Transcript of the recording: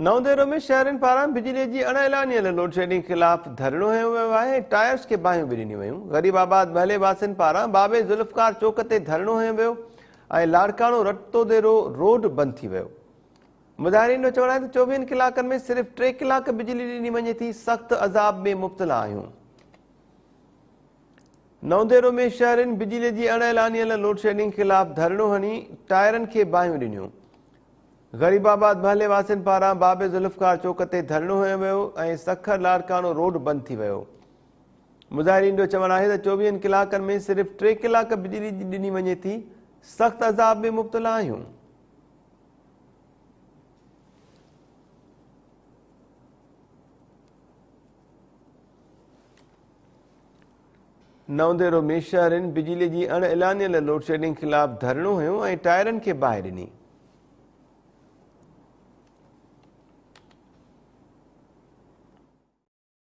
نئون ديرو ۾ شهرين پاران بجلي جي اڻ اعلانيل لوڊشيڊنگ خلاف ڌرڻو هنيو ويو آهي ۽ ٽائرز کي باهيون به ڏنيون ويون. غريب آباد محلي واسين پاران بابي ذوالفقار چوڪ تي ڌرڻو هنيو ويو ۽ لاڙڪاڻو رتوديرو روڊ بند ٿي ويو. مظاهرين جو چوڻ آهي ته چوويهن ڪلاڪن ۾ صرف 3 ڪلاڪ بجلي ڏني وڃي ٿي، سخت عذاب ۾ مبتلا آهيون. نئون ديرو ۾ شهرين بجلي جي اڻ اعلانيل لوڊشيڊنگ خلاف ڌرڻو هڻي ٽائرن کي باهيون ڏنيون. غريب آباد محلي واسين پاران باب ذوالفقار چوڪ تي ڌرڻو هنيو ويو ۽ سکر لاڙڪاڻو روڊ بند ٿي ويو. مظاهرين جو چوڻ آهي ته چوويهن ڪلاڪن ۾ صرف 3 ڪلاڪ بجلي ڏني وڃي ٿي، سخت عذاب ۾ مبتلا آهيون. نئون ديرو ۾ شهرين بجلي جي اڻ اعلانيل لوڊشيڊنگ خلاف ڌرڻو هنيو ۽ ٽائرن کي باهه ڏني.